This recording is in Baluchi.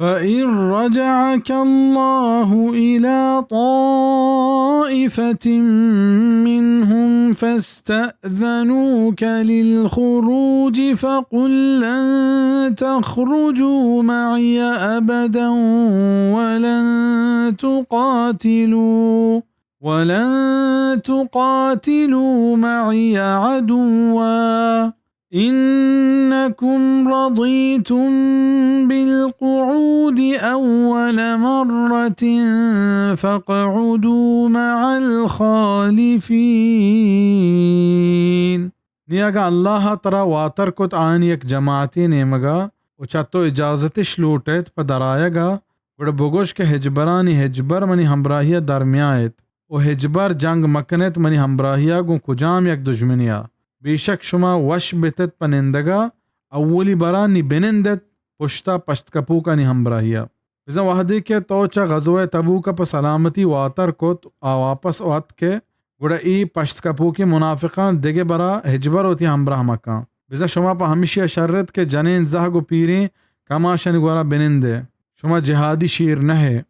فإن رجعك الله إلى طائفة منهم فاستأذنوك للخروج فقل لن تخرجوا معي أبدا ولن تقاتلوا ولن تقاتلوا معي عدوا إنكم رضيتم بالقعود أول مرة فاقعدوا مع الخالفين. نی اگاں اللہ ءَ ترا واتر کت آیانی یک جماعتے نیمگ ءَ ءُ چہ تو اجازتش لوٹ ایت پہ درآیگ ءَ، گڑا بگوش کہ ہچبرانی ہچبر منی ہمراہی ءَ درمیائیت ءُ ہچبر جنگ مکن ایت منی ہمراہی ءَ گوں کجام یک دژمنے ءَ۔ بے شک شما وش بتت پہ نندگ ءَ، اولی برا نی بنند ات پشت ءَ پشت کپوکانی ہمراہی ءَ۔ بزاں وہدے کہ تو چہ غزوہ تبوک ءَ پہ سلامتی واتر کت ءُ واپس اتک ئے، گڑا اے پشت کپوکیں منافقاں دگہ برا ہچبر وتی ہمراہ مکن۔ بزاں شما پہ ہمیشی ءَ شر ات کہ جنین، زہگ ءُ پیریں کماشانی گورا بنند ئے۔ شما جہادی شیر نہ ئے۔